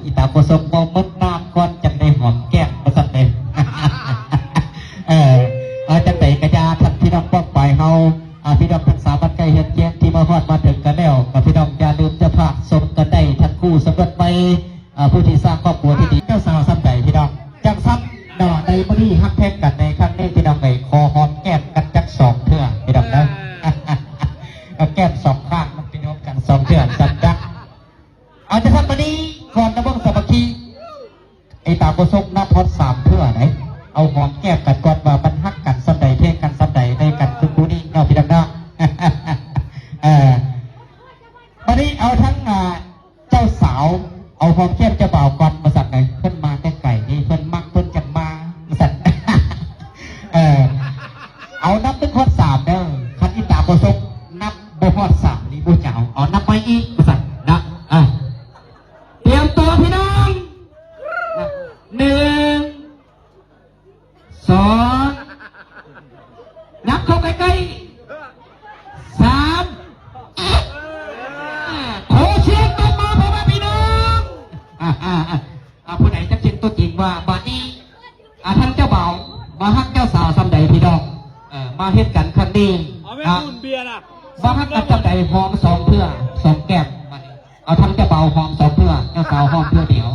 ອີຕາບໍ່ສົກບໍ່ໝົດນ້ຳກ່ອນຈັ່ງໄດ້ຫອມແກ້ມ ວ່າຊັ້ນເດ້. ເອີ ເອົາ ຈັ່ງໃດກະຢ່າ ທ່ານພີ່ນ້ອງປ້ອງປາຍເຮົາ ອາ ພີ່ນ້ອງທັງສາມບ້ານໃກ້ເຮືອນຄຽງທີ່ມາຮອດມາເຖິງກັນແລ້ວ ກໍພີ່ນ້ອງຢ່າລືມຈະພາກຊົມກັນໄດ້ ທັງຄູ່ສົມລົດໃໝ່ ອາ ຜູ້ທີ່ສ້າງຄອບຄົວທີ່ດີ ເຈົ້າສາວສ່ຳໃດພີ່ນ້ອງ ຈັ່ງຊັ້ນເນາະ ໃນມື້ນີ້ຮັກແພງກັນໃນຄັ້ງນີ້ ພີ່ນ້ອງເອີຍ ຂໍຫອມແກ້ມກັນຈັກສອງເທື່ອ ພີ່ນ້ອງເດີ ເອົາແກ້ມສອງຂ້າງມັນໄປໂດນກັນສອງເທື່ອ ຊັ້ນດະ. ເອົາ ຈັ່ງຊັ້ນບັດນີ້ ກ່ອນນະເບິ່ງສາມັກຄີ ໄອ້ຕາບໍ່ສົກນັບຮອດສາມເທື່ອໃດ ເອົາຫອມແກ້ມກັນກ່ອນວ່າມັນຮັກກັນສ່ຳໃດ ແພງກັນສ່ຳໃດ ໃນກັນຄືຄູ່ນີ້ເນາະ ພີ່ນ້ອງເນາະ. ເອີ ບັດນີ້ເອົາທັງ ອ່າ ເຈົ້າສາວ ເອົາຫອມແກ້ມເຈົ້າບ່າວກ່ອນ ວ່າຊັ້ນໃດ ເພິ່ນມາແຕ່ໄກນີ້ ເພິ່ນມັກ ເພິ່ນຈັກມາ ວ່າຊັ້ນ. ເອີ ເອົານັບເຖິງຮອດສາມເດີ ຄັນອີຕາບໍ່ສົກນັບບໍ່ຮອດສາມນີ້ບໍ່ຈະເອົາ ເອົານັບໃໝ່ອີກ ວ່າຊັ້ນນະ. ເອົາ ຕຽມຕົວພີ່ນ້ອງ ໜຶ່ງ ສອງ ນັບເຂົ້າໃກ້ໆ ສາມ ຂໍສຽງຕົບມືພໍ່ແມ່ພີ່ນ້ອງ. ອາ ອາ ອາ ອາ ຜູ້ໃດຈັກເປັນຕົວຈິງວ່າ ບາດນີ້ ອາ ທາງເຈົ້າບ່າວມາຮັກເຈົ້າສາວສ່ຳໃດພີ່ນ້ອງ ເອີ ມາເຮັດກັນຄັ້ງນີ້ ເອົາແມ່ນ ອາ ບຸນເບຍນະ ມາຮັກກັນສ່ຳໃດ ຫອມສອງເທື່ອ ສອງແກ້ມ ບາດນີ້ ເອົາທາງເຈົ້າບ່າວຫອມສອງເທື່ອ ເຈົ້າສາວຫອມເທື່ອດຽວ.